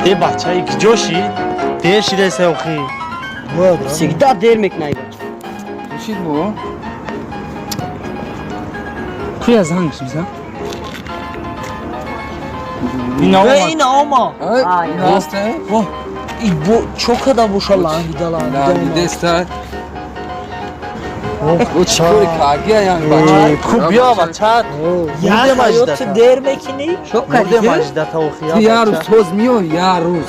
Э, бачаи, киҷоши? Дер шидаеса охи. Всегда дер мекунай, бача. Чӣ бу? Куя зангш бизан? Ина омад. Ина ома. Ай, Насте? И бо чо када боша, лангида лангида. Лангидеста. О, чӣ кори кагия ян бача? Ку биё, бача. Я ҳаёт дер мекунӣ? Чо Мурде кардӣ? Маждата охи. Ту як рӯз тоз миёй, як рӯз.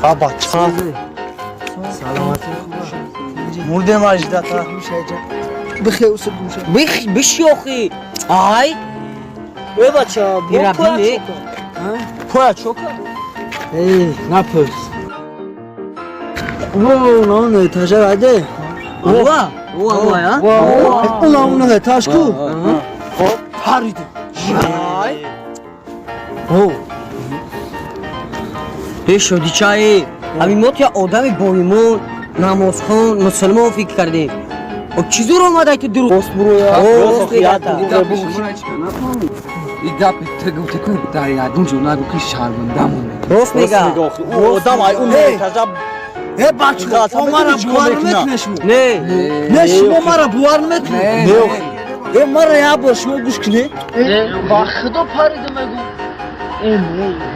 А, бача. Мурде маждата. Бих биши охи. Ай, Э, бача, бо Ира поя бини. чо кад? Поя чо кад? Эй, напурс. О, на этажа раде. Ова, ова, ова, а? Уна, уна этаж ку. Париду. Ай. О, Э, шодичаи. Ҳамин мо я одами боимон, намозхон, мусулмон фикр кардем. О, чӣ зур омадай ту дуруғ? Рост буроя. Рост мегата. Гапи шуморо ҳеҷ кас нафаҳмид. И гапи ту гуфти ку, дар ягон ҷо нагӯ, ки шармандамон мекунад. Рост мега. Одам ай он этажа. Э, бача, о, мара бовар намекунед шумо? Не. Не, шумо мара бовар намекунед? Не, Э, мара як бор шумо гӯш кунед. Ба худо, париду мегум.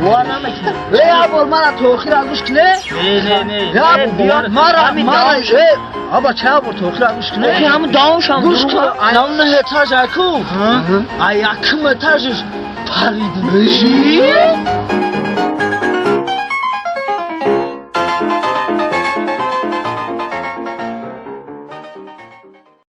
Бовар намекунам. Э, як бор мара то охира гӯш кунед. Не, не, мара, мара, э, аба, ча, бор то охира гӯш кунед. Ҳамун давомшам. Гӯш кун, ай на этаж аку. Ай якум этажиш париду. Чӣ?